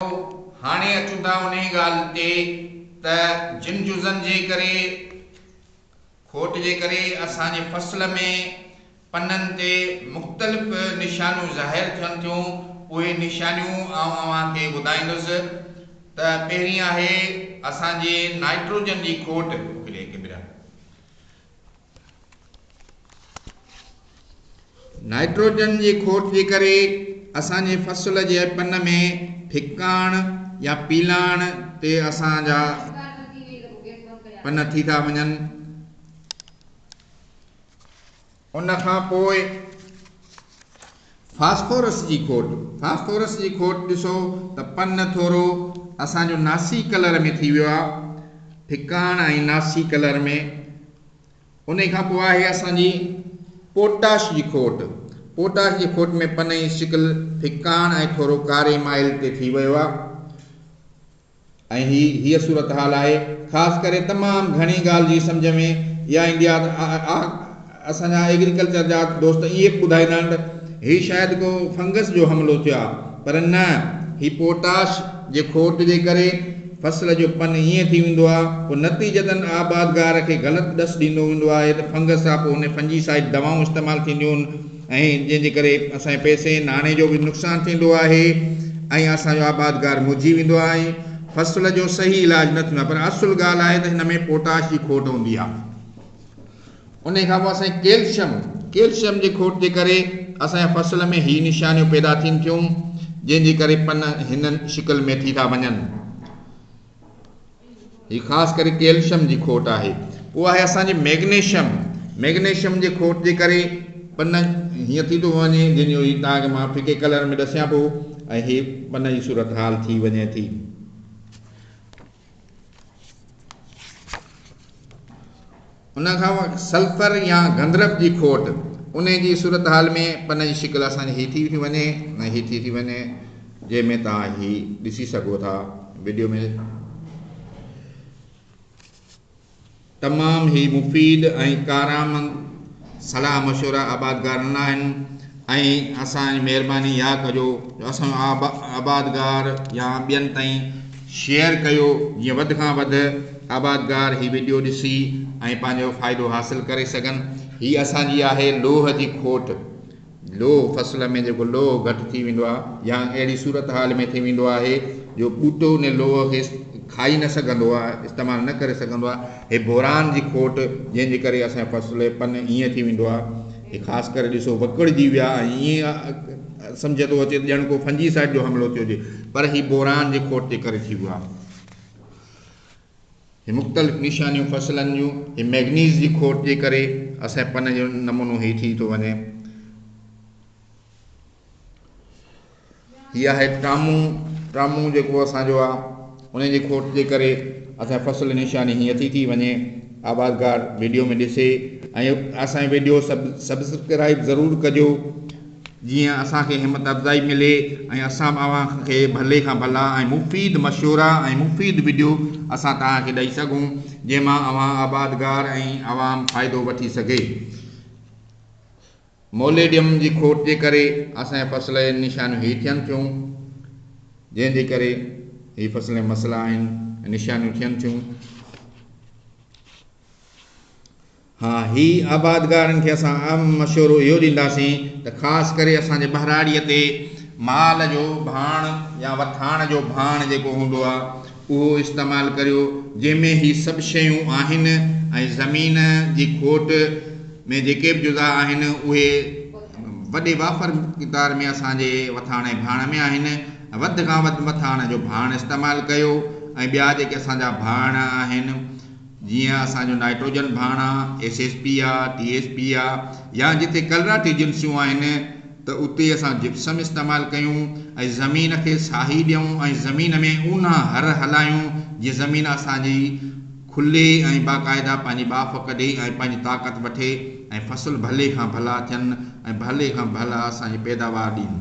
هاڻي اچون ٿا انهي ڳالهه تي ته جن جزن جي ڪري کوٽ جي ڪري اسان جي فصل ۾ پنن تي مختلف نشانيون ظاهر ٿين ٿيون اهي نشانيون آئون اوهان کي ٻڌائيندس ته پهرين آهي اسان جي نائٽروجن جي کوٽ. نائٽروجن جي کوٽ جي ڪري اسان جي فصل جي پن ۾ ڦڪاڻ يا پيلاڻ تي اسان جا پن ٿي ٿا وڃن. ان کان پوء فاسفورس جي کوٽ، فاسفورس جي کوٽ ڏسو ته پن ٿورو اسان جو ناسي ڪلر ۾ ٿي ويو آهي، ڦڪاڻ ۽ ناسي ڪلر ۾. انهي کان پوء آهي اسان جي پوٽاش جي کوٽ، پوٽاش جي کوٽ ۾ پن جي شڪل ڦڪاڻ ۽ ٿورو ڪاري مائل تي ٿي ويو آهي ۽ هي هيء صورتحال آهي. خاص ڪري تمام گهڻي ڳالهه جي سمجهه ۾ اها ايندي آهي ته اسان جا ايگريڪلچر جا دوست ائين به ٻڌائيندا آهن ته هي شايد ڪو فنگس جو حملو ٿيو آهي پر نه هي پوٽاش جي کوٽ جي ڪري فصل جو پن ائين ٿي ويندو آهي پوء نتيجتن آبادگار کي غلط ڏس ڏيندو ويندو آهي ته فنگس آهي پوء ان فنجي سائيڊ دوائون استعمال ٿينديون آهن ۽ جنهن جي ڪري اسان جي پئسي ناڻي جو به نقصان ٿيندو آهي ۽ اسان جو آبادگار مرجي ويندو آهي ۽ فصل جو صحيح علاج نه ٿيندو آهي پر اصل ڳالهه آهي ته هن ۾ پوٽاش جي کوٽ هوندي آهي. انهي کان پوء اسان کي ڪيلشم، ڪيلشم جي کوٽ جي ڪري اسان جي فصل ۾ هي نشانيون پيدا ٿين ٿيون، جنهن جي ڪري پن هن شڪل ۾ ٿي ٿا وڃن. هي خاص ڪري ڪيلشم جي کوٽ آهي. پوء آهي اسان جي ميگنيشم، ميگنيشم جي کوٽ جي ڪري پن هيئن ٿي ٿو وڃي، جنهن جو هي توهان کي مان ڦڪي ڪلر ۾ ڏسيان پيو ۽ هي پن جي صورتحال ٿي وڃي ٿي. ان کان پوء سلفر يا گندرف جي کوٽ، انهي جي صورتحال ۾ پن جي شڪل اسان جي هي ٿي ٿي وڃي ۽ هي ٿي ٿي وڃي جنهن ۾ توهان هي ڏسي سگهو ٿا وڊيو ۾. تمام هي مفيد ۽ ڪارآمد صلاح مشورا آبادگارن لاء آهن ۽ اسان جي مهرباني اها ڪجو جو اسان جو آبادگار يا ٻين تائين شيئر ڪيو جيئن وڌ کان وڌ آبادگار هي وڊيو ڏسي ۽ پنهنجو فائدو حاصل ڪري سگهن. هي اسان جي آهي لوهه جي کوٽ. لوهه فصل ۾ جيڪو لوهه گهٽ ٿي ويندو آهي يا اهڙي صورتحال ۾ ٿي ويندو آهي جو ٻوٽو ان لوهه کي کائي نه سگهندو آهي استعمال نه ڪري سگهندو آهي هي بوران جي کوٽ جنهن جي ڪري اسان جو فصل پن ائين ٿي ويندو آهي هي خاص ڪري ڏسو وڪڙجي ويا ۽ ائين سمجهه ٿو اچي ته ڄڻ ڪو فنجي سائيڊ جو حملو ٿيو هجي پر هي بوران جي کوٽ جي ڪري ٿي ويو آهي. هي مختلف نشانيون فصلن جون هي ميگنيز جي کوٽ جي ڪري اسان جي پن جو نمونو هي ٿي ٿو وڃي. هي آهي ٽامون، ٽامون جيڪو اسان جو آ ان جي کوٽ جي ڪري اسان جي فصل نشاني هيئن ٿي ٿي وڃي. آبادگار ويڊيو ۾ ڏسي ۽ اسان جي ويڊيو سبسڪرائب ضرور ڪجو. جيئن اسان کي همت افزائي ملي ۽ اسان به اوهان کي ڀلي کان ڀلا ۽ مفيد مشورا ۽ مفيد وڊيو اسان توهان کي ڏئي سگهون جنهن مان اوهان آبادگار ۽ عوام فائدو وٺي سگهي. موليڊيم جي کوٽ جي ڪري اسان جي فصل جون نشانيون هي ٿين ٿيون جنهن جي ڪري هي فصل جا مسئلا آهن ۽ نشانيون ٿين ٿيون. ها هي آبادگارن کي اسان اهم مشورو اهو ڏينداسين ته خاص ڪري اسان جي ٻهراڙيء تي مال جو ڀاڻ يا وٿاڻ جو ڀاڻ جيڪو هوندو آهي اهو استعمال ڪريو جنهن ۾ هي سڀ شيون آهن ۽ زمين جي کوٽ ۾ جيڪي به جزا آهن اهي وڏي وافر مقدار ۾ اسان جي وٿاڻ ۽ ڀاڻ ۾ آهن وڌ کان وڌ وٿاڻ جو ڀاڻ استعمال ڪيو ۽ ٻيا جيڪي اسان جا ڀاڻ آهن جيئن اسان جو نائٽروجن ڀاڻ آ، ايس ايس پي آ، ٽي ايس پي آ يا جتي ڪلراٺي جنسيون آهن ته اتي اسان جپسم استعمال ڪيون ۽ زمين کي ساهي ڏيون ۽ زمين ۾ اونها هر هلايون جيئن زمين اسان جي کلي ۽ باقاعده پنهنجي ٻاڦ ڪڍي ۽ پنهنجي طاقت وٺي ۽ فصل ڀلي کان ڀلا ٿين ۽ ڀلي کان ڀلا اسان جي پيداوار ڏين.